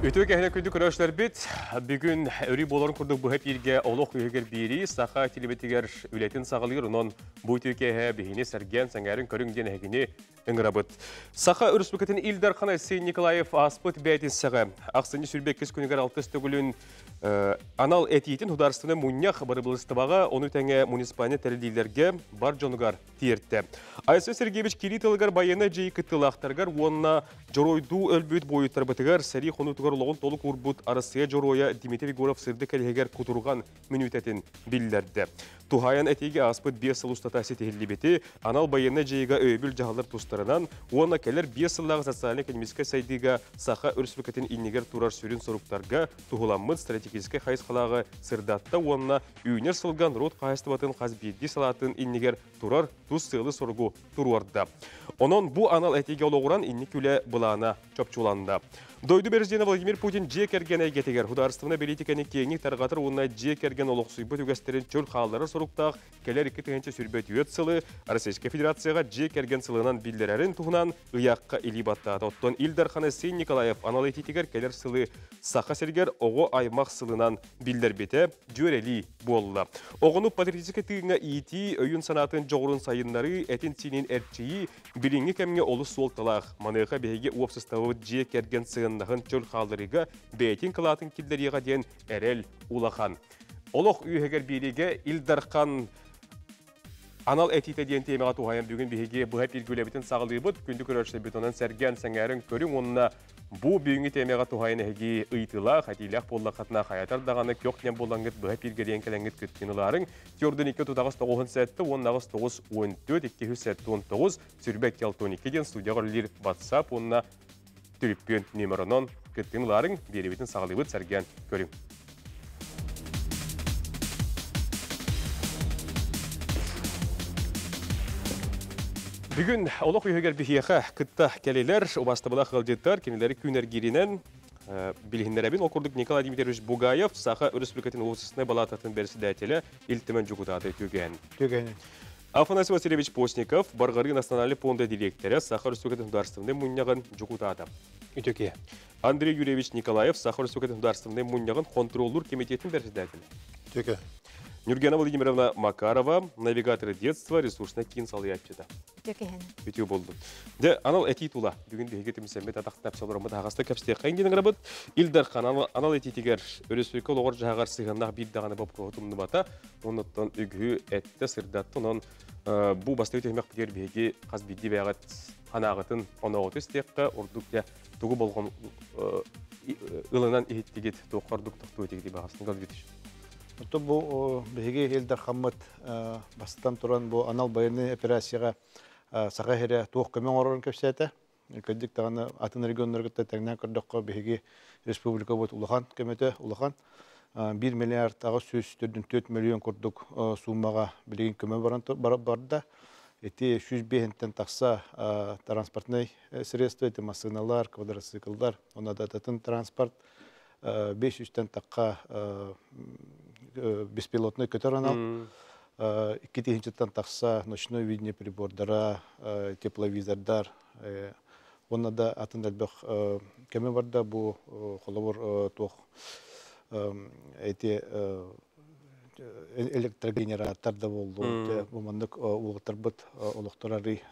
Үтүө кэһинэ күндү көрөөччүлэрбит, бүгүн өрүү буоларын курдук быһа эпииргэ олох үһүгэр биэрии саха телебитигэр үлэтин саҕалыыр, онон бу үтүө киэһэ биһини сэргээн сэҥээрин көрүҥ диэн эһигини ыҥырабыт. Саха Өрөспүүбүлүкэтин Ил Дархана Айсен Николаев ааспыт бээтинсэҕэ ахсынньы 22 күнүгэр алтыс төгүлүн анал этиитин Судаарыстыбаннай мунньах бырабыылыстыбаҕа, ону тэҥэ муниципальнай тэриллиилэргэ бар дьонугар тиэртэ. Айсен Сергеевич киирии тылыгар байыаннай дьайыы кыттыылаахтарыгар уонна дьоруойдуу өлбүт буойуттарбытыгар сэрии хонуутугар олоҕун толук уурбут Арассыыйа дьоруойа Дмитрий Егоров сырдык кэлиһигэр кутурҕан мүнүүтэтин биллэрдэ. Туһаайан этиигэ ааспыт 5 сыл устата ситиһиллибити, анал байыаннай дьайыыга өйөбүл дьаһаллар тустарынан уонна кэлэр 5 сыллааҕы социальнай-экономическай сайдыыга Саха Өрөспүүбүлүкэтин иннигэр турар сүрүн соруктарга туһуламмыт стратегическай хайысхалааҕы сырдатта уонна үүнэр сылга норуот хаһаайыстыбатын хас биирдии салаатын иннигэр турар тус сыалы-соругу туруорда. Онон бу анал этиигэ олоҕуран инники үлэ былаана чопчуланна. Дойду президенэ Владимир Путин дьиэ кэргэн эйгэтигэр судаарыстыбаннай бэлиитикэни киэҥник тарҕатар уонна дьиэ кэргэн олохсуйбут үгэстэрин чөл хаалларар соруктаах кэлэр 2024 сылы Российскай Федерацияҕа дьиэ кэргэн сылынан биллэрэрин туһунан ыйаахха илии баттаата. Оттон Ил Дархан Айсен Николаев анал этиитигэр кэлэр сылы Саха сиригэр оҕо аймах сылынан биллэрбитэ дьүөрэлии буолла. Оҕону патриотическай тыыҥҥа иитии, өйүн-санаатын дьоҕурун сайыннарыы, этин-сиинин эрчийии билиҥҥи кэмҥэ олус суолталаах. Маныаха биһиги уопсастыбабыт дьиэ кэргэн сыаннаһын чөл хаалларыыга бэйэтин кылаатын киллэриэҕэ диэн эрэл улахан. Олох үөһэгэр биэриигэ Ил Дархан анал этиитэ диэн тиэмэҕэ туһайан бүгүн биһиги быһа эпииргэ үлэбитин саҕалыыбыт. Күндү көрөөччүлэрбит онон сэргээн, сэҥээрин көрүҥ уонна бу бүгүҥҥү тиэмэҕэ туһайан эһиги ыйытыылаах, этиилээх буоллаххытына хайатар даҕаны көх диэн буолаҥҥыт быһа эпииргэ диэн кэлэҥҥит кыттыыны ылаарыҥ. Түөрдүн икки тутаҕас тоҕуһун сэттэ уонна аҕыс тоҕус уон түөрт икки үс сэттэ уон тоҕус сүрбэ икки алта уон икки диэн студияҕа үлэлиир WhatsApp уонна түлүппүөн номеронон кыттыыны ылаарыҥ. Биэриибитин саҕалыыбыт, сэргээн көрүҥ. Бүгүн олох үһүгэр биһиэхэ кытта кэлилэр, убастабылаах ыалдьыттар, кинилэри күн эргииринэн билиһиннэрэбин. Ол курдук Николай Дмитриевич Бугаев, Саха Өрөспүүбүлүкэтин Уопсастыбаннай балаататын бэрэссэдээтэлэ, Ил Түмэн дьокутаата Үтүгэн. Үтүгэн. Афанасий Васильевич Постников, Барҕарыы национальнай пуонда дириэктэрэ, Саха Өрөспүүбүлүкэтин Судаарыстыбаннай мунньаҕын дьокутаата. Үтүкэ. Андрей Юрьевич Николаев, Саха Өрөспүүбүлүкэтин Судаарыстыбаннай мунньаҕын хонтуруоллуур кэмитиэтин бэрэссэдээтэлэ. Үтүкэ. Нюргена Владимировна Макарова, навигатор детства, ресурсный киин салайааччыта. Үтүкэһэн. Үтүө болду. Дьэ, анал этии тула. Бүгүн биһиги түмсэммит атахтап солороммут аһаҕаста кэпсиэххэйин диэн ыҥырабыт. Ил Дархан анал этиитигэр өрөспүүбүлүкэ олоҕор дьаһаҕар сыһыаннаах биир даҕаны боппуруоһу тумнубата. Оннуттан үгүһү эттэ, сырдатта. Онон бу бастакы түһүмэхпитигэр биһиги хас биирдии бэйэҕит санааҕытын, онооҕуту истиэххэ, ордук дьэ тугу болҕом ылынан иһиттигит, туохха ордук тохтуу этигит баҕас Николай Викторович? Оттон бу биһиги Ил Дархаммыт бастатан туран бу анал байыаннай операцияҕа Саха сирэ туох көмө оҥорорун кэпсээтэ. Кырдьык даҕаны атын регионнары кытта тэҥнээн көрдөххө биһиги республикабыт улахан көмөтө улахан. 1 миллиард 804 миллион курдук суумаҕа билигин көмө баран барда. Ити 105-тэн тахса транспортнай средства, ити массыыналар, квадроцикллар, онно да атын транспорт 500-тэн тахха беспилотный көтөр анал, икки тыһыынчаттан тахса ночной видение прибордара, тепловизордар, уонна да атын элбэх кэмэ барда бу холобур туох эти электрогенератор да буоллун бу маннык уолаттарбыт олохтор арый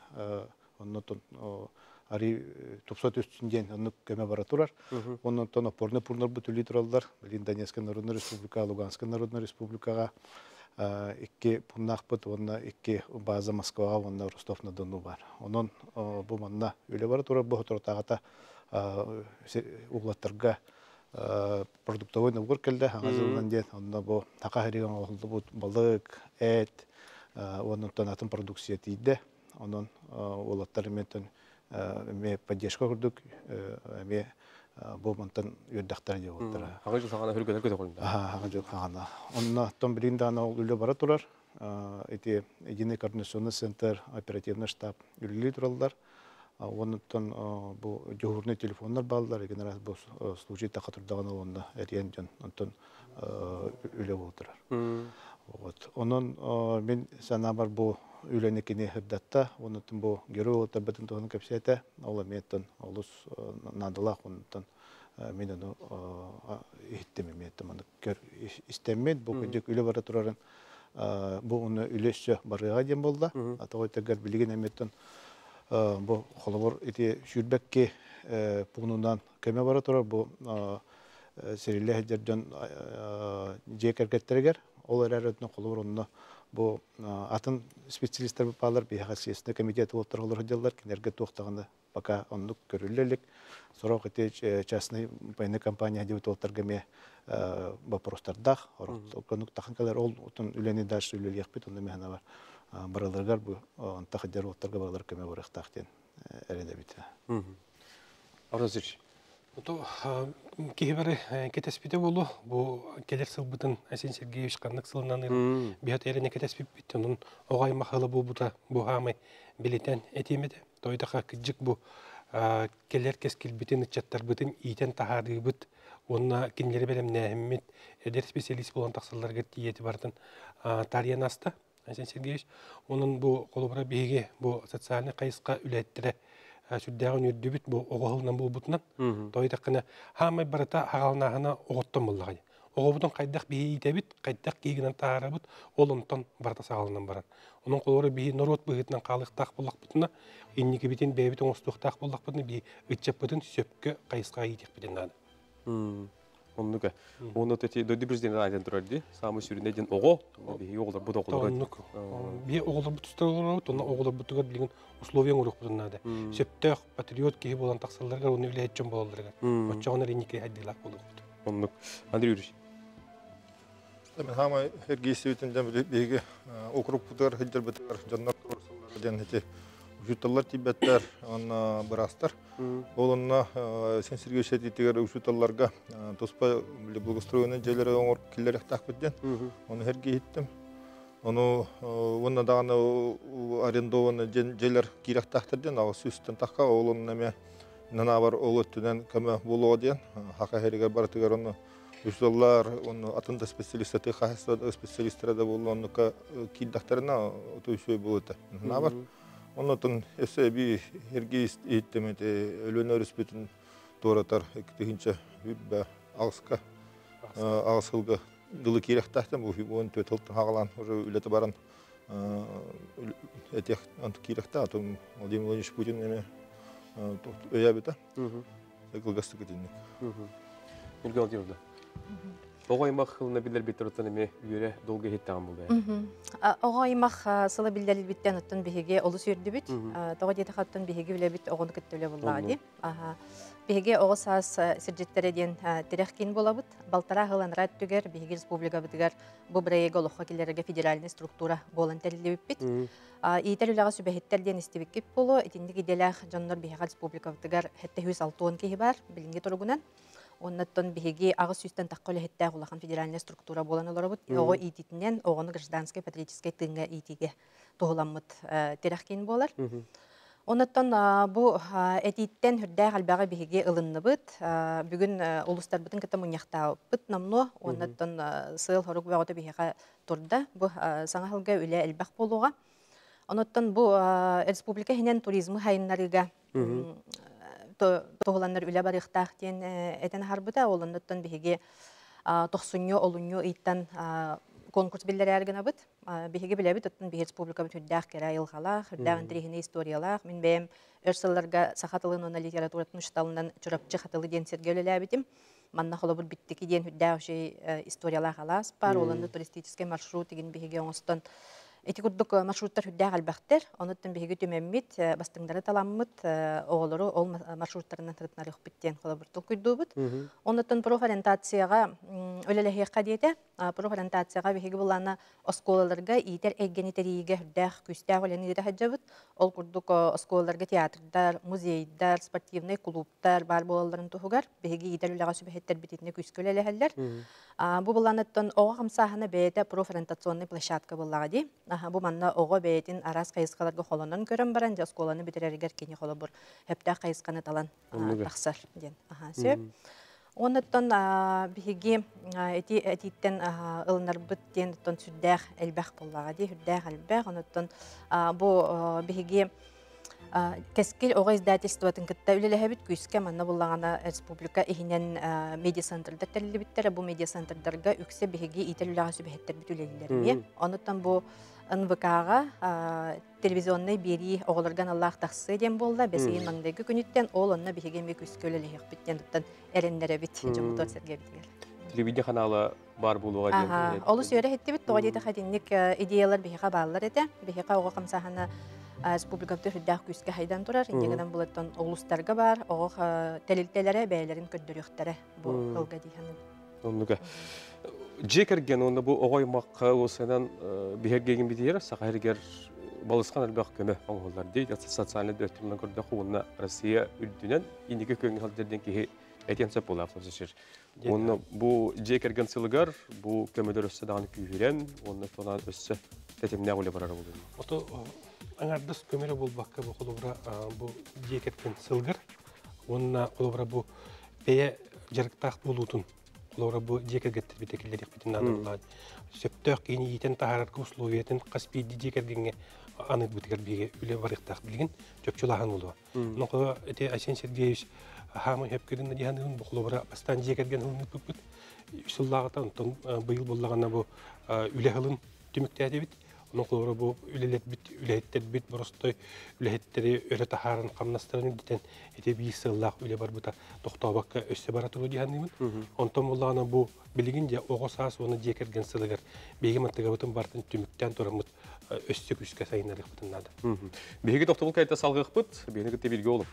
оннотон арый тупса түстүн диэн оннук көмө бара турар. Оннотон опорный пунктар үлүү тураллар. Билин Донецкай Народная Республика, Луганскай Народная Республикаҕа икки пуннаахпыт уонна икки база Москваҕа уонна Ростов-на-Дону бар. Онон бу манна үлэ бара турар бу соторутааҕыта уолаттарга продуктовой набор кэллэ хаҥас ылынан диэн онно бу саха сиригэр оҥоһуллубут балык, эт уонна атын продукция тиийдэ. Онон уолаттар эмиэ эмиэ поддержка курдук эмиэ бу мантан үөрдэхтэрэ диye буолтара. Хаҥа дьыл хаҥана хүргэнэр көтөҕүлүннэ. Хаҥа дьыл хаҥана. Онно оттон билигин даҕаны ол үлэ бара турар. Ити единый координационный центр, оперативный штаб үлэлии тураллар. Оннуттан бу дежурный телефоннар бааллар, эгин раз бу случай таха турдаҕына уонна эрийэн дьон онтон үлэ буола турар. Вот. Онон мин санаабар бу үлэни кини сырдатта, оннуттан бу герой уолаттарбытын туһунан кэпсээтэ. Ол эмиэ олус наадалаах оннуттан. Мин ону иһиттим эмиэ маннык көр истэммит бу кырдьык үлэ бара турарын бу уну үлэ өссө барыаҕа диэн буолла. Тоҕо этэргэр билигин эмиэттэн бу холобур ити сүүрбэкки пуунунан көмө бара турар бу сириллэ сылдьар дьон дьиэ кэргэттэригэр ол эрэр өтүнэн холобур онно бу атын специалистар баалар биһиэхэ следственный комитет уолаттар олоро сылдьаллар кинилэргэ туох даҕаны пока оннук көрүллэ илик. Сорох ити частный военный компания диэбит уолаттарга эмиэ вопростардаах. Оннук тахан кэлэр ол отун үлэни дальше үлэлиэхпит онно эмиэ бар барыларыгар бу онтах идэр уолаттарга барылар көмө барыахтаах диэн эрэнэбит. Арзич. Ото киһи бары кэтэспитэ буолуо. Бу кэлэр сылбытын Айсен Сергеевич ханнык сылынан биһат эрэне кэтэспиппит. Онон оҕо аймах ыла буолбута бу хаамай билитэн этиэм этэ. Тойдаха кыдьык бу кэлэр кэскилбитин, ыччаттарбытын иитэн таһаарыыбыт уонна кинилэри бэлэмнээһиммит эдэр специалист буолан тахсалларыгар тиийэти барытын таарыйан аста Айсен Сергеевич. Онон бу холобура биһиги бу социальнай хайысха үлэһиттэрэ сүрдээҕин үөрдүбүт бу оҕо сылынан буолбутунан. Тоойдаххына хаамай барыта хаҕалнааһына оҕоттон буоллаҕа. Оҕобутун хайдах биһи иитэбит, хайдах киһигинэн таһаарабыт, ол онтон барыта саҕаланан барар. Онон холобура биһи норуот быһыытынан хаалыахтаах буоллахпытына, инникибитин бэйэбит оҥостуохтаах буоллахпытына, биһи ыччаппытын сөпкө хайысхаҕа иитиэхпитин наада. Оннук. Онно эти дойду президенти айтан турар дии. Самый сүрүнэ диэн оҕо. Биһиги оҕолорбут оҕолоро. Оннук. Биһи оҕолорбут тустар онно оҕолорбутугар билигин условия оҥоруохпутун наада. Сөптөөх патриот киһи буолан тахсалларыгар уонна үлэһит дьон буолалларыгар. Оччоҕуна инники хайдыылаах буолуохпут. Оннук. Андрей Юрьевич. Мен хаамай эргийсибитин дьон биһиги округпутугар сылдьарбытыгар дьоннор туруорсаллар диэн ити учууталлар тиийбэттэр уонна быраастар. Ол онно Айсен Сергеевич этиитигэр учууталларга туспа благоустроенный дьиэлэри оҥор киллэриэхтээхпит диэн. Ону эргийиттим. Ону уонна даҕаны арендованный дьиэлэр киирэхтээхтэр диэн 800-тэн тахха ол онно эмиэ нанаабар ол өттүнэн көмө буолуо диэн хаха иһэригэр барытыгар ону учууталлар уонна атын да специалистар тыа хаһайыстыбата специалистара да буолла оннукка киирдэхтэринэ оту үчүгэй буолуо этэ нанаабар оннотон өссө эбии эргий иһиттим ити Өлүөнэ өрүспүтүн туоратар 2008-ка аҕыс сылга дылы киирэхтээхтэн бу 14 сылтан хаҕалаан уже үлэтэ баран этиэх киирэхтээх атын Владимир Владимирович Путин эмиэ өйөөбүтэ кылгастык итинник. Нургал Владимировна. Оҕо аймах сылына биллэрбиттэр оттон эмиэ үөрэ долга иһиттэҕин буолуо. Оҕо аймах сыла биллэрилбиттэн оттон биһиги олус үөрдүбүт. Тоҕо диэтэхэ оттон биһиги үлэбит оҕону кытта үлэ буоллаҕа дии. Биһиги оҕо саас сирдьиттэрэ диэн тирэх киин буолабыт. Балтараа сыл анараа өттүгэр биһиги республикабытыгар бу бырайыагы олоххо киллэрэргэ федеральнай структура буолан тэриллибиппит. Иитэр үлэҕэ сүбэһиттэр диэн истибиккит буолуо. Итинник идэлээх дьоннор биһиэхэ республикабытыгар 760 киһи баар билиҥҥи туругунан. Оннуттан биһиги 800-тэн тахха үлэһиттээх улахан федеральнай структура буолан олоробут. Оҕо иитиитинэн, оҕону гражданскай патриотическай тыыҥҥа иитиигэ туһуламмыт тирэх киин буолар. Онуттан бу этииттэн үрдээх элбэҕи биһиги ылынныбыт. Бүгүн улуустарбытын кытта мунньахтаабыппыт номнуо. Оннуттан сыал-сорук бөҕөтө биһиэхэ турда. Бу саҥа сылга үлэ элбэх буолуоҕа. Онуттан бу республика иһинэн туризмы сайыннарыыга туһуланнар үлэ барыахтаах диэн этэн аһарбыта. Ол оннуттан биһиги тохсунньу, олунньу ыйтан конкурс биллэрээр гынабыт. Биһиги билэбит, оттон биһи республикабыт үрдээх кэрэ айылҕалаах, үрдээх интэриэһинэй историялаах. Мин бэйэм өр сылларга саха тылын уонна литературатын учууталынан Чурапчы Хатылы диэн сиргэ үлэлээбитим. Манна холобур Биттики диэн үрдээх үчүгэй историялаах алаас баар, ол онно туристическай маршрут игин биһиги оҥостон ити курдук маршруттар үрдээх элбэхтэр. Онуттан биһиги түмэммит, бастыҥнары таламмыт, оҕолору ол маршруттарынан сырытынарыахпыт диэн холобур толкуйдуубут. Онуттан профориентацияҕа үлэлэһиэххэ диэтэ. Профориентацияҕа биһиги былаана оскуолаларга иитэр эйгэни тэрийиигэ үрдээх күүстээх үлэни ыыта сылдьабыт. Ол курдук оскуолаларга театрдар, музейдар, спортивнай клубтар баар буолалларын туһугар биһиги иитэр үлэҕэ сүбэһиттэрбит итиннэ күүскэ үлэлэһэллэр. Бу былааныттан оҕо хамсааһына бэйэтэ профориентационнай площадка буоллаҕа дии. Бу манна оҕо бэйэтин араас хайысхаларга холонон көрөн баран, дьэ оскуоланы бүтэрэригэр кини холобур сөптөөх хайысханы талан тахсар диэн. Сөп. Оннуттан биһиги ити этииттэн ылынарбыт диэн оттон сүрдээх элбэх буоллаҕа дии, сүрдээх элбэх. Онуттан бу биһиги Кэскил оҕо издательствотын кытта үлэлэһэбит күүскэ манна буллаҕына республика иһинэн медиацентрдар тэриллибиттэрэ. Бу медиацентрдарга үксэ биһиги иитэр үлэҕэ сүбэһиттэрбит үлэлииллэр эмиэ. Онуттан бу НВК-ҕа телевизионнай биэрии оҕолорго аналлаах тахсыа диэн буолла. Бэс ыйын маҥнайгы күнүттэн ол онно биһиги эмиэ күүскэ үлэлэһиэхпит диэн туттан эрэннэрэбит дьоммутугар сэргэбитигэр. Телевидение ханаала баар буолуоҕа диэн. Олус үөрэ иһиттибит. Тоҕо диэтэххэ итинник идеялар биһиэхэ бааллар этэ. Биһиэхэ оҕо хамсааһына республикабыт үрдээх күүскэ хайдан турар. Инньэ гынан булаттан улуустарга баар оҕо тэрилтэлэрэ бэйэлэрин көрдөрүөхтэрэ бу ылга дии саныыбын. Оннуга. Дьиэ кэргэн уонна бу оҕо аймахха уосанан биһэргээгин битиэр саха сиригэр балысхан элбэх көмө оҥоһуллар дии. Социальнай өттүнэн көрдөххө уонна Россия үрдүнэн инники күөҥҥэ сылдьар диэн киһи этиэн сөп буолаах сир. Уонна бу дьиэ кэргэн сылыгар бу көмөлөр өссө даҕаны күүһүрэн уонна тонан өссө тэтимнээх үлэ барар буолуо. Ото аҥардас көмөрө буолбакка бу холобура бу дьиэ кэргэн сылгар уонна холобура бу бэйэ дьарыктаах буолуутун холобура бу дьиэ кэргэттэрбит киллэриэхпитин наадалаан сөптөөх киһини иитэн таһаарарга условиятын хас биирдии дьиэ кэргэҥҥэ аныырбытыгар биһиги үлэ барыахтаах билигин чопчулааһын буолуо. Нохо ити Айсен Сергеевич хаамай хөпкүдүн диһаныгын бу холобура бастаан дьиэ кэргэн ылыныппыт сыллааҕыта онтон быйыл буллаҕына бу үлэ ылын түмүктээтибит. Онон холобура бу үлэлэрбит үлэһиттэрбит боростой үлэһиттэри өрө таһааран хамнастарын үрдүтэн ити биир сыллаах үлэ барбыта тохтообокко өссө бара туруо диһаныыбын. Онтон буллаҕына бу билигин дьэ оҕо саас уонна дьиэ кэргэн сылыгар биһиги мантыгабытын бартын түмүктээн тураммыт өссө күүскэ сайыннарыахпытын наада. Биһиги тохтобул кайта салгыахпыт, биһини кытта бииргэ олум.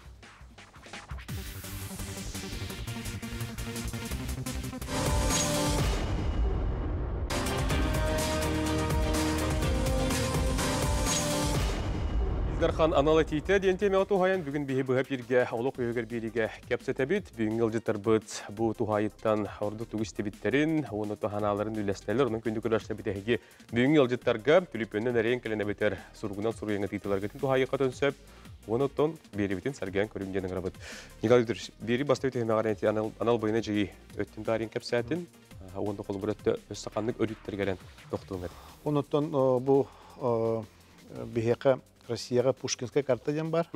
Илдархан анал этиитэ диэн тиэмэҕэ туһайан бүгүн биһи быһа пиргэ олох үһүгэр бииригэ кэпсэтэбит. Бүгүҥҥү ыалдьыттарбыт бу туһаайыттан ордук тугу истибиттэрин уонна туһанааларын үллэстэллэр. Онон күндү көрөөччүлэр эһиги бүгүҥҥү ыалдьыттарга түлүпүөннэн эрэйэн кэлэн эбэтэр суругунан суруйан ыытыыларгытын туһаайыаххытын сөп. Онон биэрибитин сэргээн көрүҥ диэн ыҥырабыт. Николай Викторович, биэри бастакы түһүмэҕэр эти анал байына дьиги өттүн таарыйан кэпсээтин, уонна холобур өттө өссө ханнык өрүттэргэрэн тохтуоҥ этэ. Онуттан бу биһиэхэ Россияҕа Пушкинская карта диэн бар.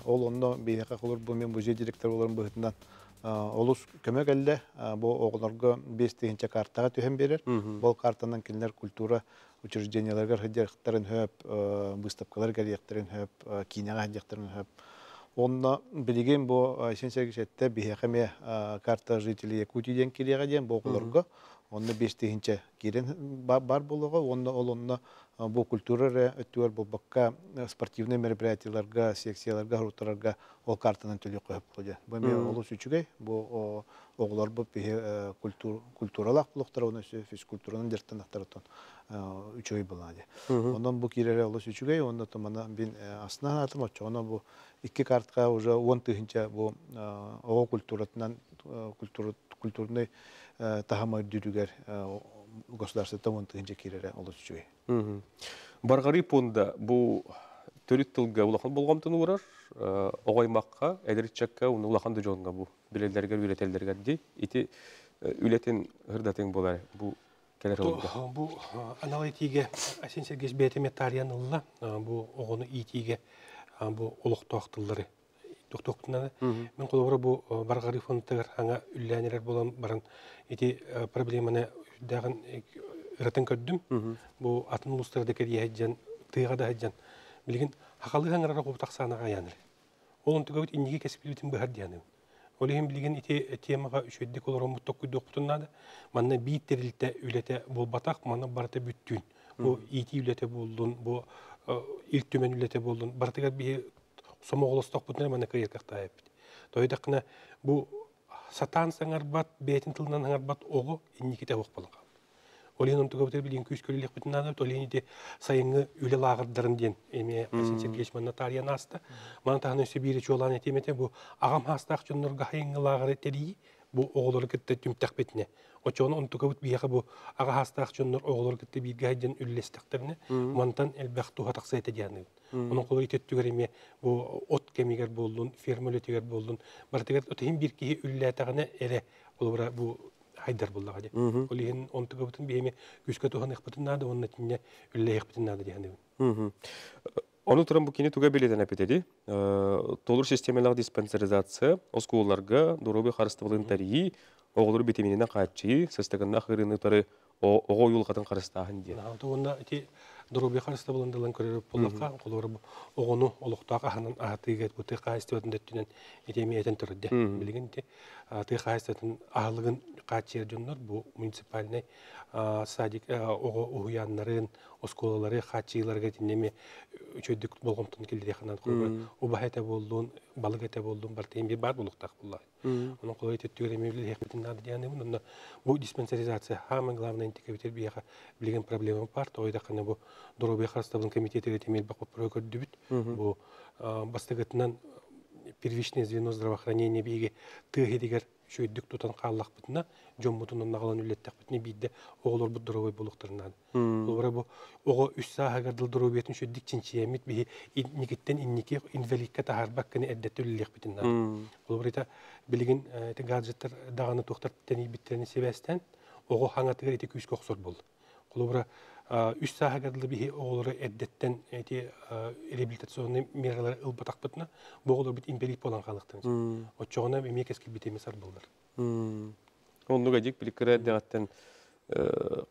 Ол онно биһиэхэ холобур бу мен музей директор боларым быһыытынан олус көмө кэллэ. Бу оҕолорго 5000 картаҕа түһэн биэрэр. Ол картанан кинилэр культура учреждениеларыгар сылдьыахтарын сөп, выставкалар кэлиэхтэрин сөп, киинэҕэ сылдьыахтарын сөп. Онно билигин бу Айсен Сергеевич эттэ биһиэхэ эмиэ карта жителей Якутии диэн кириэҕэ диэн бу оҕолорго онно 5000 киирэн бар буолуоҕа уонна ол онно бу культура эрэ өттүгэр буолбакка спортивнай мероприятиеларга, секцияларга, хоруттарарга ол картанан төлүөххэ сөп буолуо диэн. Бу эмиэ олус үчүгэй. Бу оҕолорбут биһи культуралаах буолуохтара уонна физкультуранан дьарыктаныахтара үчүгэй буолаа диye. Онон бу киирэрэ олус үчүгэй, уонна тумана бин астына санаатым, оччоҕуна бу икки картка уже 10 000 бу оҕо культуратынан культурный таһыма үрдүрүгэр государствоттан 10 000 киирэрэ олус үчүгэй. Барҕарыы пуонда бу төрүт тылга улахан болҕомтону уурар, оҕо аймахха, эдэр ыччакка, уонна улахан да дьоҥҥо бу билэллэригэр, үөрэтэллэригэр дии. Ити үлэтин ырдатыҥ буолар бу кэлэр ылга. Бу анал этиигэ Айсен Сергеевич бэйэтэ таарыйан ылла. Бу оҕону иитиигэ бу олохтоох тыллары тохтуохпутунан. Мин холобура бу Барҕарыы фондтыгар хаҥа үллээн эрэр буолан баран ити проблеманы үрдээҕин ырытын көрдүм. Бу атын улуустарда кэрийэ сылдьан, тыаҕа да сылдьан билигин хахалыы хаҥарара кубутах саанаҕа айааныр. Ол онтугабыт инники кэспилбитин быһар диэным. Ол иһин билигин ити темаҕа үчүгэйдик олороммут токкуйдуохпутун наада. Манна биир тэрилтэ үлэтэ буолбатах, манна барыта бүттүүн. Бу иитии үлэтэ буоллун, бу ил түмэн үлэтэ буоллун, барытыгар биһи сомоҕолостохпутуна манна кыайыахтаахпыт. Тойдахына бу сатаан саҥарбат, бэйэтин тылынан саҥарбат оҕо инникитэ суох буолан хаалбыт. Ол иһин онтугабытыгар билигин күүс көрүллүөхпүтүн наада, ол иһин ити сайыҥҥы үлэ лааҕырдарын диэн эмиэ Айсен Сергеевич манна таарыйан ааста. Маны таһынан өссө биири чуолаан этиэм этэ, бу аҕам хаастаах дьоннорго сайыҥҥы лааҕыры тэрийии бу оҕолору кытта түмтэхпитинэ. Оччоҕуна онтукабыт биһиэхэ бу аҕа хаастаах дьоннор оҕолору кытта бииргэ сылдьан үллэстэхтэринэ, мантан элбэх туһа тахсыа этэ диэн Онон холобур ити өттүгэр эмиэ бу от кэмигэр буоллун, ферма үлэтигэр буоллун, барытыгар отиһин биир киһи үллээтэҕинэ эрэ холобура бу хайдар буоллаҕа дии. Ол иһин онтугабытын биһиэми күүскэ туһаныахпытын наада уонна итиннэ үллэһиэхпитин наада диэн саныыбын. Ону туран бу кини туга билетен эпитеди. Толур системалаах диспансеризация, оскуолаларга доруобуйа харыстабылын тэрийии, оҕолору битимининэн хааччыйыы, сыстыганнаах ыарыыны утары оҕо уйулҕатын харыстааһын диэн. Уонна ити доруобуйа харыстабылын дылан көрөр буоллахха, холобура оҕону олохтоох аһынан аһатыыга бу тыа хаһаайыстыбатын өттүнэн ити эмиэ этэн турар Билигин ити тыа хаһаайыстыбатын аһылыгын хааччыйар дьоннор бу муниципальнай садик оҕо уһуйааннарын, оскуолалары хааччыйыыларга итиннэ эмиэ үчүгэйдик болҕомтону киллэриэххэ наада. Холобура, убаһа этэ буоллун, балык этэ буоллун, барыта эмиэ баар буолуохтаах буоллаҕа. Онон холобура ити өттүгэр эмиэ үлэлиэхпитин наада диэн Онно бу диспансеризация самое главное интикэбитер биһиэхэ билигин проблема баар. Тоҕо диэтэххинэ бу доруобуйа харыстабылын комитетыгар эмиэ элбэх боппуруоһу көрдүбүт. Бу бастакытынан первичное звено здравоохранения биһиги тыа иһигэр үчүгэйдик тутан хааллахпытына, дьоммутун онно аҕалан үлэттэхпитинэ биирдэ оҕолорбут доруобай буолуохтарын наада. Холобура бу оҕо үс сааһыгар дыл доруобуйатын үчүгэйдик чинчийэммит биһи инникиттэн инники инвалидка таһаарбакканы эрдэттэн үлэлиэхпитин наада. Холобура ити билигин ити гаджеттар даҕаны туохтар тэнийбиттэрин сибээстээн оҕо хаҥатыгар ити күүскэ охсор буолла. Холобура, үс сааһыгар дылы биһи оҕолору эрдэттэн эти реабилитационный мералары ылбатахпытына, бу оҕолорбут инбэлиит буолан хаалыахтарын сөп. Оччоҕуна эмиэ кэскилбит эмиэ сарбыллар. Оннук эдик били кыра эрдэҕиттэн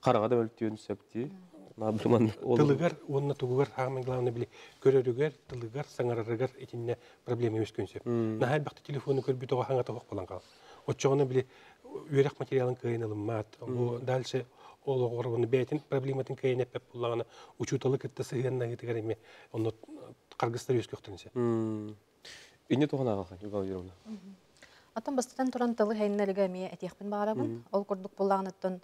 хараҕа да мөлтүөн сөп дии. Тылыгар уонна тугугар самое главное били көрөрүгэр, тылыгар, саҥарарыгар итиннэ проблема үөскүөн сөп. Наһаа элбэхтэ телефону көрбүт оҕо хаҥата суох буолан хаалар. Оччоҕуна били үөрэх материалын кыайан ылыммат. Бу дальше олоҕор уонна бэйэтин проблематын кыайан эппэт буоллаҕына, учууталы кытта сыһыаннаһыытыгар эмиэ онно харгыстар үөскүөхтэрин сөп. Инне туһун ааҕахан, Югал Юровна. Оттон бастатан туран тылы хайыннарыга эмиэ этиэхпин баҕарабын. Ол курдук буоллаҕыныттан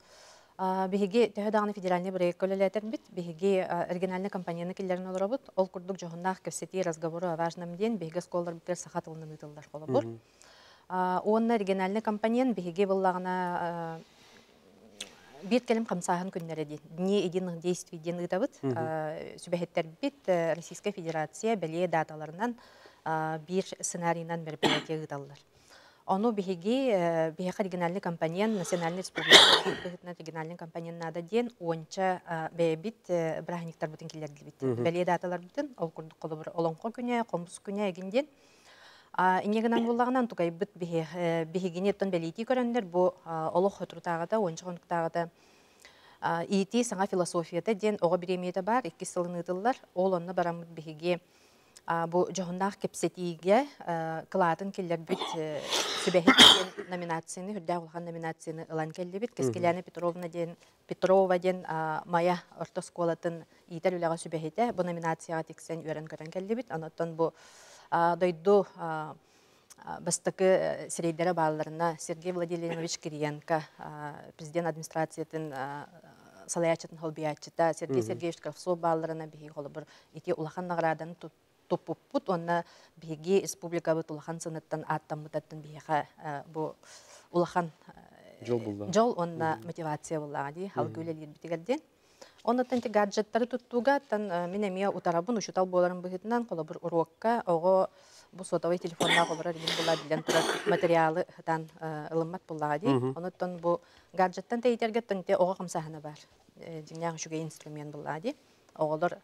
биһиги төһө даҕаны федеральный проекка үлэлээтэрбит, биһиги региональный компанияны киллэрин олоробут. Ол курдук дьоһуннаах кэпсэтии разговору о важном диэн биһиги оскуолаларбытыгар саха тылынан ыытыллар холобур. Уонна региональный компонент биһиги буллаҕына биир кэлим хамсааһын күннэрэ диэн Дни единых действий диэн ыытабыт. Сүбэһиттэрбит Российская Федерация бэлиэ даталарынан биир сценарийынан мероприятие ыыталлар. Ону биһиги биһиэхэ региональный компонент, национальный республика быһыытынан региональный компонент наада диэн уонча бэйэбит бырааһынньыктарбытын киллэрдибит. Бэлиэ даталарбытын, ол курдук холобур Олоҥхо күнэ, Хомус күнэ эгин диэн. Инньэ гынан буоллаҕына, тукайбыт биһигини оттон бэлиэтии көрөннөр бу олох соторутааҕыта, уонча хонуктааҕыта иитии саҥа философията диэн оҕо бириэмийэтэ баар, иккис сылын ыытыллар. Ол онно бараммыт биһиги бу дьоһуннаах кэпсэтиигэ кылаатын киллэрбит сүбэһит диэн номинацияны, үрдээх улахан номинацияны ылан кэллибит. Кэскилээнэ Петровна диэн Петрова диэн Майа орто оскуолатын иитэр үлэҕэ сүбэһитэ бу номинацияҕа тиксэн үөрэн-көтөн кэллибит. Онон бу дойду бастакы сирэйдэрэ баалларына Сергей Владимирович Кириенко президент администрациятын салайааччытын холбуйааччыта Сергей Сергеевич Кравцов баалларына биһиги холобур ити улахан наҕарааданы туппуппут уонна биһиги республикабыт улахан сыныттан ааттаммытаттан биһиэхэ бу улахан дьол булла дьол уонна мотивация буллаҕа дии халгы үлэлиирбитигэр диэн. Оннуттан ити гаджеттары туттууга тан мин эмиэ утарабын учуутал буоларым быһыытынан холобур уруокка оҕо бу сотовый телефоннаах олорор илин була билэн турар материалы ытан ылыммат буллаҕа дии. Онуттан бу гаджеттан тэйитэргэ ити оҕо хамсааһына бар. Дьиҥнээх үчүгэй инструмент буллаҕа дии. Оҕолор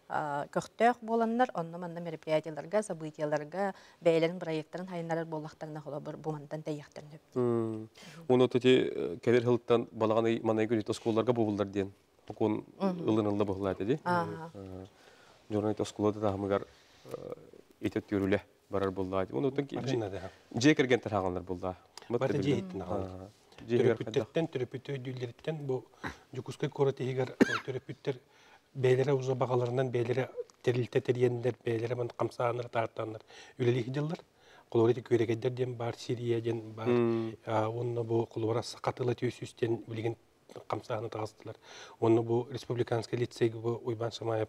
көхтөөх буоланнар, онно-манна мероприятиеларга, событиеларга бэйэлэрин проекттарын хайыннарар буоллахтарына холобур бу мантан тэйиэхтэрин сөп. Уну ити кэлэр сылтан балаҕан ый манайгы күнүт оскуолаларга буолуллар диэн сокуон ылынылла быһылаат ди. Дьон оскуола таһымыгар ити түөрүлэ барар буоллаа. Уну дьиэ кэргэн тархаҕалар буоллаа. Бары дьиэ иһиттин аҕалар. Төрөппүттэртэн, төрөппүт өйдүүллэриттэн бу Дьокуускай куорат иһигэр төрөппүттэр бэйэлэрэ уже баҕаларынан бэйэлэрэ тэрилтэ тэрийэннэр, бэйэлэрэ ман хамсааннар, таартааннар үлэлии сылдьаллар. Холобура ити күөрэгэйдэр диэн баар, Сирия диэн баар. Уонна бу холобура саха тыла түөсүүс диэн билигин хамсааһына таҕыстылар. Уонна бу республиканскай лицейгэ бу Уйбаан Шамаев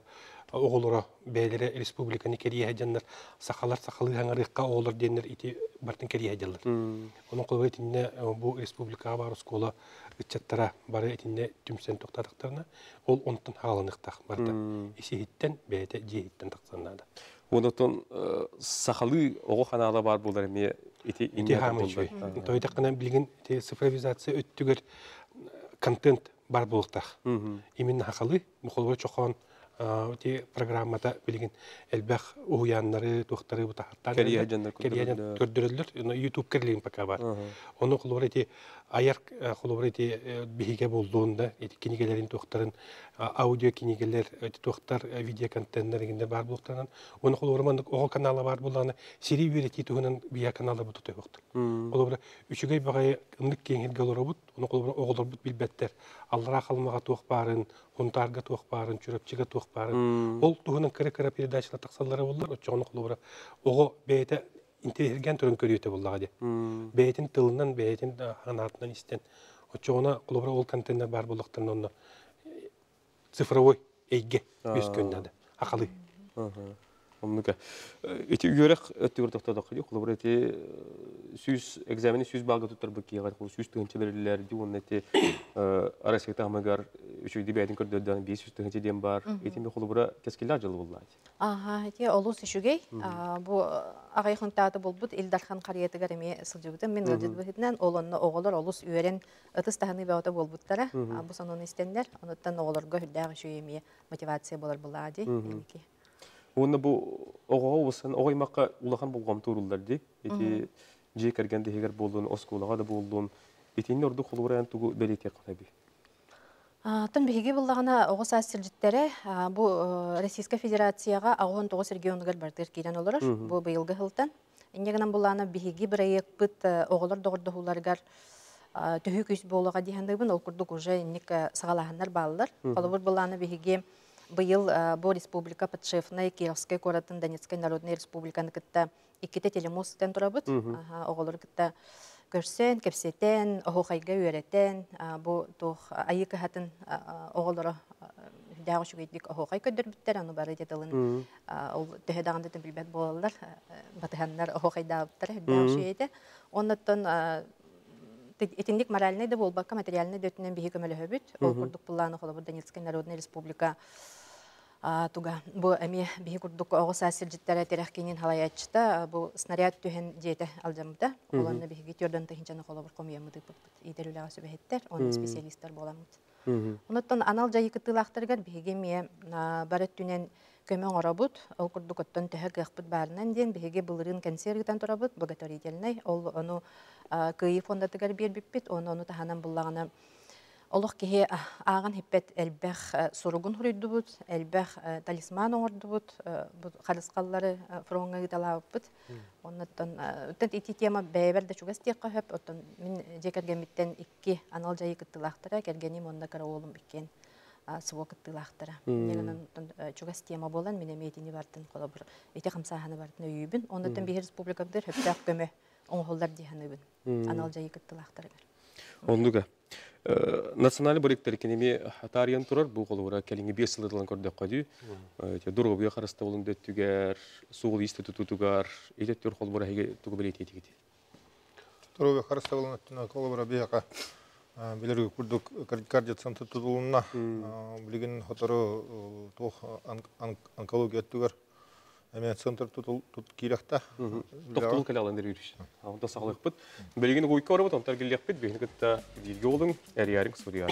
оҕолоро бэйэлэрэ республиканы кэрийэ сылдьаннар сахалар сахалыы хаҥарыахха оҕолор диэннэр ити бартын кэрийэ сылдьаллар. Онон холобура итиннэ бу республикаҕа баар оскуола ыччаттара бары итиннэ түмсэн тохтоотохторуна ол онтон хааланыахтаах барыта ис-иһиттэн бэйэтэ дьиэ иһиттэн тахсан наада. Онотон сахалыы оҕо ханаала баар буолар эмиэ ити ити хаамый үчүгэй. Тойтаххына билигин ити цифровизация өттүгэр контент бар буолуохтаах. Именно сахалыы, холобура чохоон Ити программата билигин элбэх уһуйааннары, туохтары бутахаттаан Кэрийэ көрдөрөллөр. YouTube керлигин пока бар. Ону холобур ити айар холобур ити биһигэ болдуун да ити кинигэлерин туохтарын аудио кинигэлер ити туохтар видео контенттер игинде бар буолтанан оны холобур мандык оҕо канала бар буллаана сири үөрэтии туһунан бия канала бу тутуохтар. Холобур үчүгэй баҕайы ыннык киэҥиргэ олоробут, оны холобур оҕолорбут билбэттэр. Аллара халмаға туох баарын, Хунтаарга туох баарын, Чурапчыга туох баарын. Ол туһунан кыра-кыра передачалар тахсаллара боллар, оччоҕуна холобура оҕо бэйэтэ интеллигент туран көрүөтэ буоллаҕа дии. Бэйэтин тылынан, бэйэтин санаатынан истэн. Оччоҕуна холобура ол контеннер баар буоллахтарына онно цифровой эйгэ үөскүөн наада. Акалы. Оннука. Ити үөрэх өттүгэр тохтоодоххо дии, холобура ити 100 экзамени 100 балга туттарбыт киһиэхэ 100 тыһыынча бэриллэр дии уонна ити Россия таһымыгар үчүгэй бэйэтин көрдөрдөөн 500 тыһыынча диэн баар. Итини холобура кэскиллээх дьыл буоллаат. Аха, ити олус үчүгэй. Бу аҕай хонтааты булбут Ил Дархан харыйатыгар эмиэ сылдьыбытым. Мин ыалдьыт быһыытынан ол онно оҕолор олус үөрэн ытыс таһыныы бөҕөтө буолбуттара. Бу сонуну истэннэр, онуттан оҕолорго үрдээх үчүгэй эмиэ мотивация буолар булаа дии. Уонна бу оҕоҕо усан оҕо аймахха улахан болҕомто ууруллар дии. Ити дьиэ кэргэн иһигэр буоллун, оскуолаҕа да буоллун, итинни ордук холобура тугу бэлиэтиэххэ сөбүй? Тон биһиги буллаҕына оҕо саас сирдьиттэрэ бу Российскай Федерацияҕа 69 регионугар бартыыр киирэн олорор. Бу быйылгы сылтан. Инньэ гынан буллаана биһиги бырайыакпыт оҕолор доҕордоһууларыгар төһүү күүс буолуоҕа дии саныыбын. Ол курдук уже инник саҕалааһыннар бааллар. Холобур буллаана биһиги быйыл бу республика подшефной Кировскай куоратын Донецкай Народнай Республиканы кытта иккитэ телемост ытан турабыт. Оҕолору кытта көрсөн, кэпсэтэн, оһуохайга үөрэтэн, бу туох айыы кыһатын оҕолоро үрдээх үчүгэйдик оһуохай көрдөрбүттэр, ону бары дьэ тылын ол төһө даҕаны билбэт буолаллар, батыһаннар оһуохайдаабыттара үрдээх үчүгэй этэ. Оннуттан итинник моральнай да буолбакка, материальнай да өттүнэн биһи көмөлөһөбүт. Ол курдук буллааны холобур Донецкай Народная Республика туга бу эмиэ биһи курдук оҕо саас сирдьиттэрэ тирэх киинин халайааччыта бу снаряд түһэн дьиэтэ алдьаммыта. Олонно биһиги түрдөн тыһынчаны холобур хомуйаммыт ыыппыппыт. Иитэр үлэҕэ сүбэһиттэр, онно специалисттар буоламмыт. Онуттан анал дьайыы кыттыылаахтарыгар биһиги эмиэ бар өттүнэн көмө оҥоробут. Ол курдук оттон төһө кыахпыт баарынан диэн биһиги былырыын кэнсиэр ыытан турабыт, благотворительный. Ол ону Кыайыы фондатыгар биэрбиппит, ону ону таһынан буллаҕына олох киһи ааҕан хиппет элбэх суругун хуруйдубут, элбэх талисман оҥордубут, харысхаллары фроҥҥа ыыталаабыппыт. Оннуттан ити тема бэйэбэр да чугас диэххэ сөп. Оттон мин дьиэ кэргэммиттэн икки анал дьайыы кыттыылаахтара, кэргэним уонна кыра уолум иккиэн СВО кыттыылаахтара. Инньэ чугас тема буолан, мин эмиэ итини бартын холобур ити хамсааһыны бартын өйүүбүн. Оннуттан биһи республикабытыгар сөптөөх көмө оҥоһуллар дии саныыбын. Анал дьайыы кыттыылаахтарыгар. Оннуга. Национальный проекттар кинеми хатарыйан турар бу холобура кэлиҥҥи 5 сылы көрдөххө дүү. Доруобуйа харыстабылын дөттүгэр, суол институтугар, итеттөр холобура хиги тугу билететигит. Доруобуйа харыстабылын өттүнэн холобура биһиэхэ билер курдук кардиоцентр тутулунна. Билигин хотору туох онкология өттүгэр эме центр тутул тут киирехта. Тоқтолун кэлэ алан дерүүрүш. Онта саҕалыхпыт. Билигин уйка барабыт, онтар келлиэхпит, биһини кытта бииргэ олуҥ, эрийээриҥ суруйаар.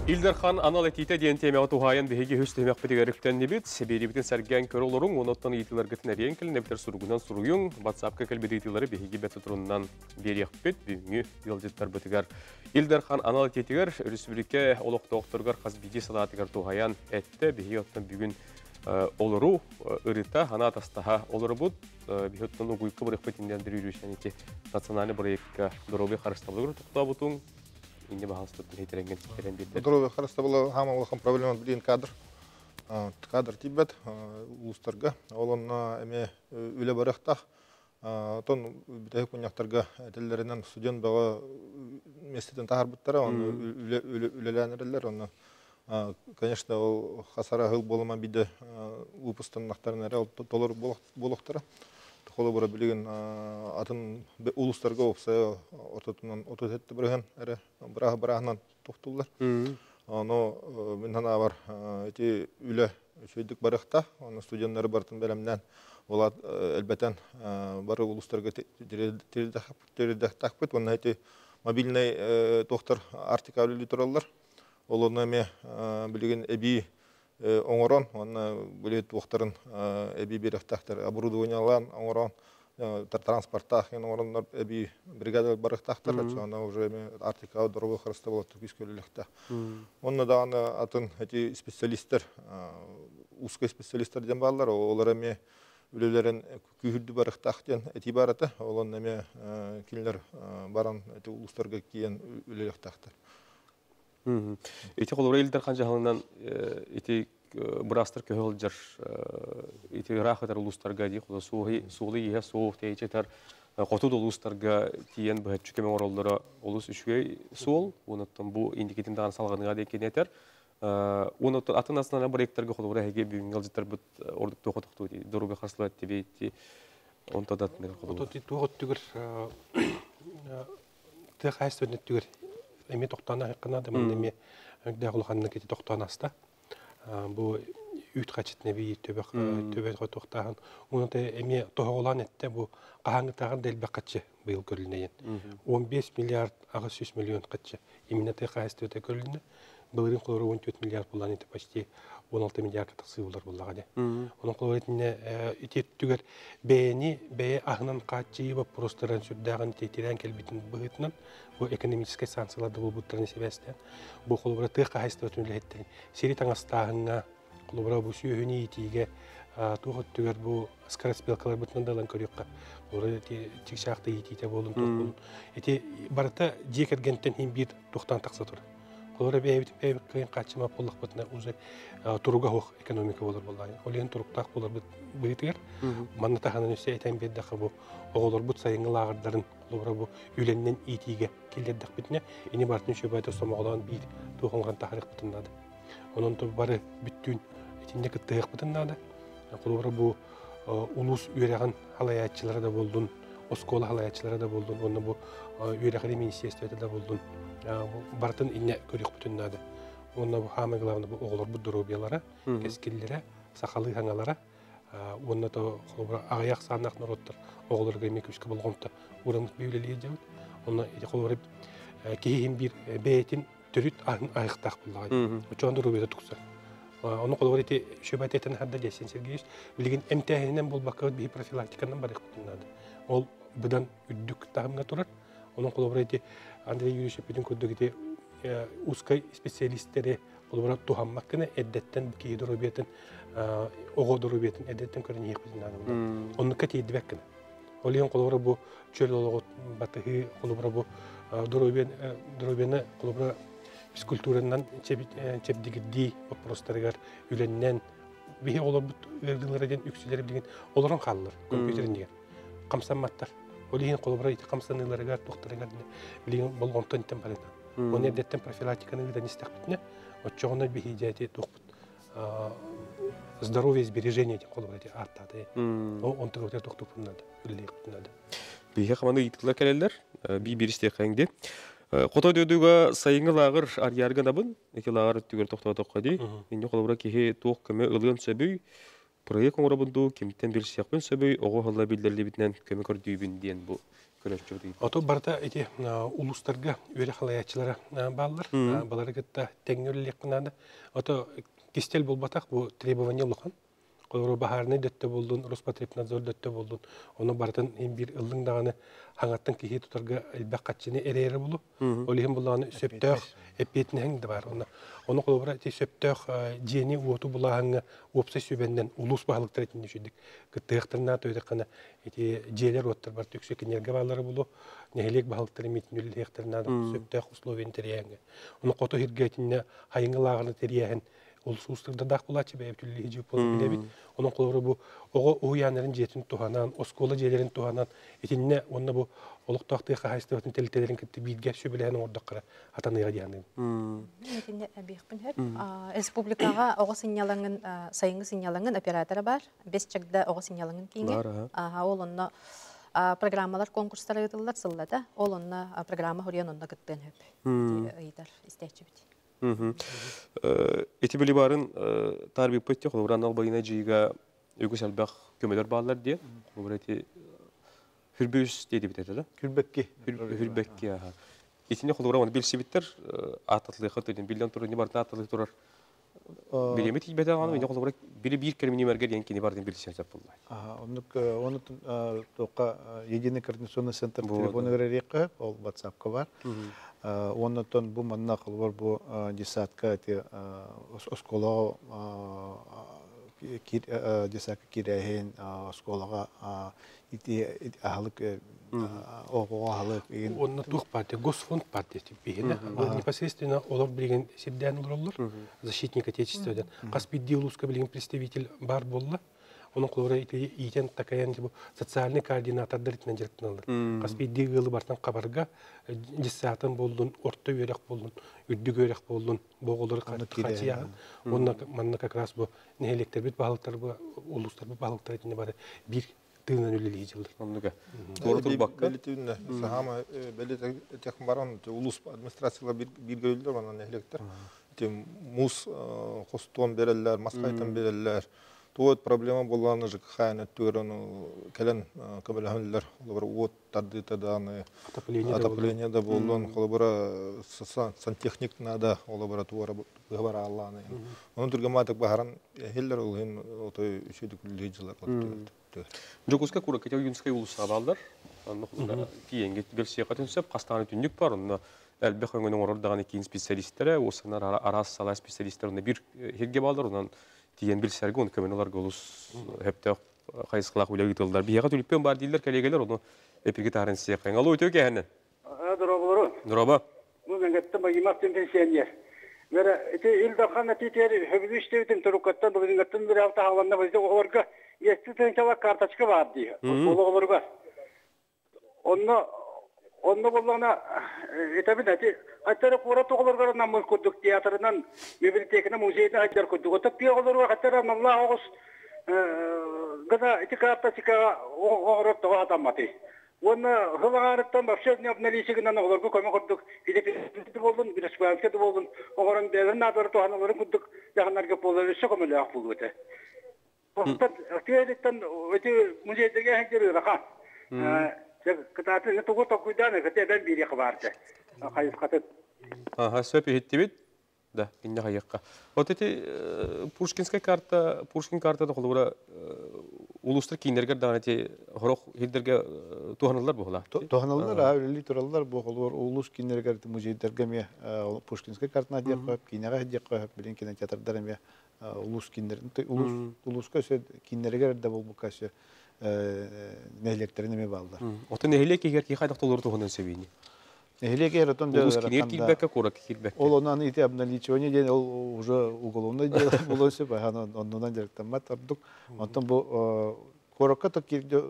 Ил Дархан анал этиитэ диэн темаҕа туһаайан биһиги үс түһүмэхпитигэр үктэннибит. Биэрибитин сэргээн көрө олоруҥ, онуттан ыйытыыларгытын эрийэн кэлин эбэтэр суругунан суруйуҥ. WhatsApp-ка кэлбит ыйытыылары биһиги бэт туруннан биэриэхпит. Бүгүҥҥү ыалдьыттарбытыгар Ил Дархан анал этиитигэр республика олохтоохторугар хас биирдии салаатыгар туһайан этте. Биһиги оттон бүгүн олору ырыта, хана тастаха олорубут. Биһи оттон угуйка бырыхпыт инден бүрүүрүшэн ити национальный проектка доруобуйа харыстабылыгар тоқтообутуҥ. Инне баһалыстыттан хитеренген ситерен биэрдер. Доруобуйа харыстабыла хаама улахан проблема билин кадр. Кадр тиийбэт улуустарга. Ол онно эмиэ үлэ барыахтаах. Отон бүтэһик мунньахтарга этэллэринэн студент бөҕө миэстэтин таһаарбыттара, оны үлэлээн эрэллэр. Онно, конечно, ол хасара хыл буолуман биде выпустаннахтарын эрэ толор буолуохтара. Холобура билигин атын улуустарга уопсайа ортотунан 37% эрэ бырааһы бырааһынан тохтуллар. Ону мин санаабар ити үлэ үчүгэйдик барыахта. Оны студенттары барытын бэлэмнээн олат элбэтэн бары улуустарга тирдэхтахпыт. Уонна ити мобильный туохтар Арктика үлэлии тураллар. Ол онно эмиэ билигин эбии оҥорон уонна били туохтарын эбии биэрэхтээхтэр оборудованиелаан оҥорон транспорттаах оҥороннор эбии бригада барыахтаахтар оччоҕуна уже эми Арктикаҕа доруобуйа харыстабыла күүскэ үлэлиэхтээх. Уонна даҕаны атын эти специалистер узкой специалистер диэн бааллар, олор эмиэ үлэлэрин күүһүрдүү барыахтаах диэн этии баар этэ. Ол онно эмиэ кинилэр баран эти улуустарга киирэн үлэлиэхтээхтэр. Ити холобура Ил Дархан дьаһалынан ити быраастар көһө сылдьар ити ыраах ытар улуустарга дии суолу иһэ суох тэйичи ытар хоту да улуустарга тиийэн быһаччы көмө оҥороллоро олус үчүгэй суол. Онуттан бу инникитин даҕаны салҕаныаҕа диэн кини этэр. Онуттан атын национальнай проекттарга холобура эһиги бүгүҥҥү ыалдьыттарбыт ордук туох тохтуу дии доруобуйа харыстабыла тибиити онто да атыныгар холобура. Туох өттүгэр тыа хаһаайыстыбатын өттүгэр эмиэ тохтоон аһыахха наада. Манна эмиэ өйдөөх улаханнык ити тохтоон аста. Бу үүт хачытын эбии төбөх төбө хотуохтааһын. Уну эмиэ тоһоҕолоон эттэ бу хаһааҥҥытааҕар да элбэх хаччы быйыл көрүлүнэйин. 15 миллиард 800 миллион хаччы именно тыа хаһаайыстыбата көрүлүннэ. Былырыын холобура 14 миллиард буллаан ити почти 16 миллиардка тахсыы булар буллаҕа дии. Онон холобура итиннэ ити өттүгэр бэйэни бэйэ аһынан хааччыйыы боппуруостарын сүрдээҕин тиэтирээн кэлбитин быһыытынан бу экономическай санкциялар да буолбуттарын сибээстээн бу холобура тыа хаһаайыстыбатын үлэһиттэрин сири таҥастааһыҥҥа холобура бу сүөһүнү иитиигэ туох өттүгэр бу скороспелкаларбытынан да ылан көрүөххэ холобура ити чыгчаахта иитиитэ буолун туох буолун ити барыта дьиэ кэргэнтэн иһин биир туохтан тахса турар. Холобура бэйэбит бэйэбит кыайан хааччымап буоллахпытына уже туруга суох экономика буолар буоллаҕа. Ол иһин туруктаах буоларбыт быһыытыгар манна таһынан өссө этэн биэрдэххэ бу оҕолорбут сайыҥҥы лааҕырдарын холобура бу үлэннэн иитиигэ киллэрдэхпитинэ ини барытын үчүгэйдик сомоҕолоон биир туох оҥорон таһаарыахпытын наада. Онон бары бүттүүн итиннэ кыттыһыахпытын наада. Холобура бу улуус үөрэҕин халайааччылара да буоллун, оскуола халайааччылара да буоллун, уонна бу үөрэҕирии министиэристибэтэ да буоллун, барытын иннэ көрүөхпүтүн наада. Уонна бу хаамай главное бу оҕолорбут доруобуйалара, кэскиллэрэ, сахалыы хаҥалара, уонна то холобура аҕыйах сааннаах норуоттар оҕолоругар эмиэ күүскэ болҕомто ураммыт үлэлиир дьабыт. Онно ити холобура киһи иһин биир бэйэтин төрүт аһын айыктаах буоллаҕа. Очоон доруобуйата тупсар. Ону холобура ити шөбөт этэн харда Десен Сергеевич билигин эмтээһининэн буолбакка биһи профилактиканан барыахпытын наада. Ол быдан үрдүк таһымҥа турар. Онон холобура ити Андрей Юрьевич эппитин курдук ити узкай специалистэри холобура туһаммат гына эрдэттэн киһи доруобуйатын оҕо доруобуйатын эрдэттэн көрөн иһиэхпитин наада. Оннукка тиийдибэт гына. Ол иһин холобура бу чөл олоҕу батыһыы холобура бу доруобуйаны холобура физкультуранан чэбдигирдии боппуруостарыгар үлэннэн биһи оҕолорбут ыарыылара диэн үксүлэрэ билигин олорон хааллар компьютер иннигэр хамсамматтар. Ол иһин холобура ити хамсаныыларыгар туохтарыгар билигин болҕомто интэн барыта. Оны эрдэттэн профилактиканы ыытан истэхпитинэ оччоҕуна биһи дьэ туохпут здоровье сбережение диэн холобура ити ааттааты. Онтуга тохтууппун надо, үлэлиэхпитин надо. Биһиэхэ хаманы ыйытыылар кэлэллэр. Би биир истиэххэҥ дии. Хото дойдуга сайыҥҥы лааҕыр арыйарга набын. Ити лааҕыр өттүгэр тохтоотоххо дии. Инньэ холобура киһи туох көмө ылыан сөбүй, проект оҥоробун дуу, кимтэн билсиэхпин сөбүй, оҕо ыһылла биллэриллибитинэн көмө көрдүүбүн диэн бу көрөөччүбүт ыйыппыт. Ото барыта ити улуустарга үөрэх халайааччылара бааллар. Балары кытта тэҥҥэ үлэлиэххэ наада. Ото кистэл буолбатах бу требование улахан. Холобура баһаарынай дөттө буоллун, Роспотребнадзор дөттө буоллун, ону барытын биир ыллыҥ даҕаны хаҥаттан киһи тутарга элбэх хаччыны эрэйэрэ булу. Ол иһин буллаҕына сөптөөх эппиэтинэһиҥ да баар. Онно ону холобура ити сөптөөх дьиэни уоту булааһыҥҥа уопсай сүбэннэн улуус баһылыктара итинник үчүгдүк кыттыахтарын наада өйдөххүнэ ити дьиэлэр уоттар бар түксү кинилэргэ бааллара булу нэһилиэк баһылыктара миитин үлэлиэхтэрин наада сөптөөх условияны тэрийээҥҥэ. Ону хоту сиргэ итиннэ хайыҥҥы лааҕыры тэрийээһин ол суустурдаах булааччы бэйэбит үлэлиһи буолан билэбит. Онон холобура бу оҕо уһуйааннарын дьиэтин туһанан, оскуола дьиэлэрин туһанан итиннэ уонна бу олохтоох тыа хаһаайыстыбатын тэрилтэлэрин кытта бииргэ сүбэлэһэн оҥордоххо хатаныаҕа дии саныыбын. Итиннэ эбиэхпин сөп. Республикаҕа оҕо сынньалаҥын сайыҥҥы сынньалаҥын оператора баар. Бэс чагда оҕо сынньалаҥын кииҥэ. Ол онно программалар конкурстара ыытыллар сыллата. Ол онно программа хуруйан онно кыттыан сөп. Ыйытар истээччибит. Ити били барын таарбыппыт холобура анал байына жиига үгүс элбэх көмөлөр бааллар диэн. Холобура ити хүрбүс диэдибит этэ да? Хүрбэкки. Хүрбэкки аха. Итини холобура оны билсибиттер аататлыха төдүн биллэн турар не бартын аататлы турар. Билеми тиийбэтэ аны мене холобура бири биир кэлимини диэн кини бардын билсен сөп булла. Оннук оны тоққа единый координационный центр телефону беререкке ол WhatsApp-ка бар. Оннотон бу манна холобур бу десятка эти осколого десятка кирэһин осколога ити ахалык ого ахалык. Онна тух партия, Госфонд партия бихине. Непосредственно олор билген сирдән олорлор, защитник отечества. Кас бидди улуска билген представитель бар болла. Оның қолыра итен такаян бу социальный координатордар итинен жарыктаналар. Кас бидди гылы бартан кабарга диссатын болдун, орто өрек болдун, үрдүк өрек болдун, боголор качиян. Онна манна как раз бу нехелектер бит баалыктар бу улустар бу баалыктар итине бары бир тыынан үлелей жылдыр. Оннуга. Туора турбакка. Белитүнне сахама белит тех баран улус администрациялар бир гөлдөр манан нехелектер. Тем мус хостон береллер, маскайтан береллер. Туот проблема болланы ЖКХ-ны түгөрөну келен көмөлөһөнлөр, олар уот тардыта даны, отопление да боллон, холобура сантехник надо, олабара туара быһабара алланы. Onun түргө бахаран хиллер ол хин отой үчөдүк үлле жылар. Жокуска кура кетел юнскай улуса балдар. Анны тиенге белсия катын сөп кастаны түндүк бар, онна элбэх өңөнүн орор даганы кийин специалисттер, осанар арас сала специалисттер онда бир херге балдар, онан тиен билсерге он көмөн олар голус хепте хайыскылак үле гытылдар. Бияга түлүппен бар дейлер коллегалар, оны эпиге тарын сия кайын. Алло, өтө кәһәннен. Дроболору. Дроба. Бу мен геттем багимак пенсионер. Мера ити илдахан титер хөбүлү иштебитин турукаттан бүгүнгаттан бир алта халанна бизде олорго эсти тенчала карточка бар ди. Олорго. Онно онно боллана этабин ати хаттара кура тоголорго намыл курдук театрынан библиотекана музейде хаттар курдук. Отап пи олорго хаттара намла огус гына ити карточка огорот тога адаммати. Оны хылагарыттан вообще не обналичигинен олорго көмө курдук. Илепи болдун, билешпанske болдун. Огорон белен надыр туханаларын курдук. Жакындарга болду, өсө көмөлөк болду өтө. Тиэлиттен өтө музейдеге хеңгери раха. Кытаты тугу токуйдан кете бен бири кыбарды. Кайыс катып. Ага, сөп иттибит. Да, инне хайыкка. Вот эти Пушкинская карта, Пушкин карта да холура улустар киндергер да эти хорох хилдерге туханалар була. Туханалар, а үлели тураллар бу холур улус киндергер музейдерге ме Пушкинская картына дип коюп, кинеге дип коюп, билин кинотеатрдар ме улус киндер, улус улуска сө киндергер да болбука сө нехлектерин эме балдар. Оты нехлек егер ки хайдак толор туханан себини. Нехлек егер отон Улус кинер килбекке курак килбекке. Ол онан ити обналичивание ден ол уже уголовное дело болосу, баян оннунан директамат ардук. Онтон бу корокка то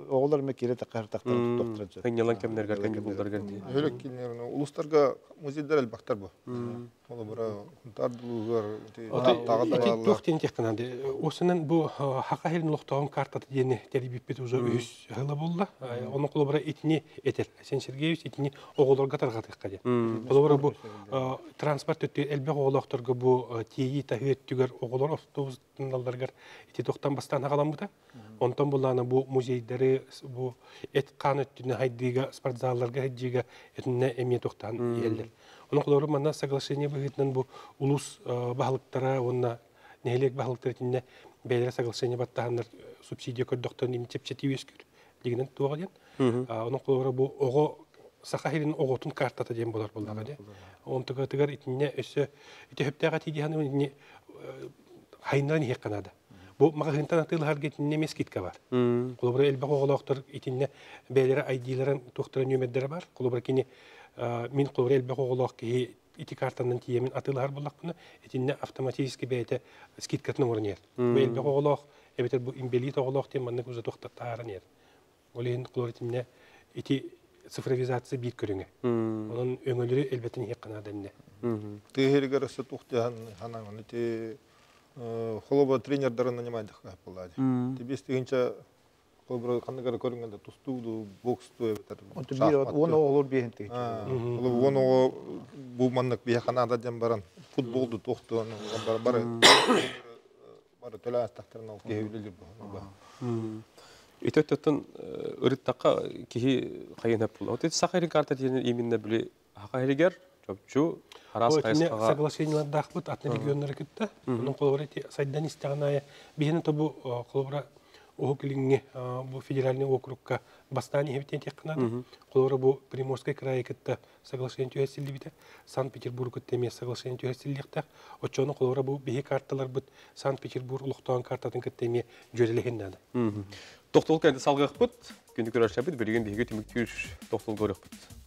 оголар ме кире такар тактар токтурчу. Хынялан кемнергер кенге булдаргер ди. Хөлөк кинерин улустарга музейдер элбактар бу. Ола бара тардылыгар тагы да тух тен техкананды. Осынан бу хака хелин лохтогон картаты дени терибиппет уже үс хыла болла. Оны коло бара итини этер. Сен Сергеевич итини оголорга таргатыкка де. Коло бара бу транспорт өттү элбек оголокторго бу тиyi тахыет түгөр оголор автобусталаргар ити токтан бастан хагаламбыта. Онтон булланы бу музейдери бу эт кан өттүнө хайдыга спортзалларга хаджига этине эме токтан иелдер. Оның қолары манна соглашение быһытынан бу улус баһалыктара, онна нехилек баһалыктар итинне бәйләре соглашение баттаһаннар субсидия көрдөктөн ими чепчети өскүр дигенен туга ден. Оның қолары бу ого саха хилин оготун картата ден болар боллага де. Он тыгар итинне өсө ити хөптәгә тиди ханы итинне хайнан хекканада. Бу магазинтан атылар гетинне мескитка бар. Колобра элбек оголоктор итинне бәйләре айдилерин тухтырын нөмердәре бар. Колобра кини мин колобра элбек оголок ки ити картандан тиемен атылар буллакпына итинне автоматически бәйте скидкатын орнер. Бу элбек оголок эбетер бу имбелит оголок тем манны куза тухтаттарын ер. Олен колобра итинне ити цифровизация бир көрүңө. Онун өңөлөрү элбеттен хеккана денне. Тыгергер өсө тухтыхан ханан ити холоба тренердарын нанимать хапылады. Ти бес тыгынча Холобура ханнык эрэ көрүҥҥэ да тустуу дуу, бокс дуу эбэтэр Онтон биир шахмат уон дуу. оҕолор биэһин Холобур уон оҕо бу маннык биһиэхэ наада диэн баран футбол дуу туох дуу бары бары бары төлө аастахтарына ол киһи үлэлиир буолар. Ити өттөттөн ырыттакка киһи хайын хөп була. От саха карта диэн именно били хаха хэригер чопчу араас Бу итиннэ хайысхаҕа соглашениелардаахпыт атын регионнары кытта. Онон холобура ити сайдан истэҕин аайы биһини тобу холобура Уһук Илиҥҥи бу федеральный округка бастаан иһэбит диэххэ наада. Холобура бу Приморскай крайы кытта соглашение түһэрсиллибитэ. Санкт-Петербург кытта эмиэ соглашение түһэрсиллиэхтээх. Оччону холобура бу биһи карталарбыт Санкт-Петербург олохтоон картатын кытта эмиэ дьүөрэлэһин наада. Тохтол кэннэ салгыахпыт. Күндү көрөөччүлэрбит, билигин биһиги түмүктүүр тохтол көрүөхпүт.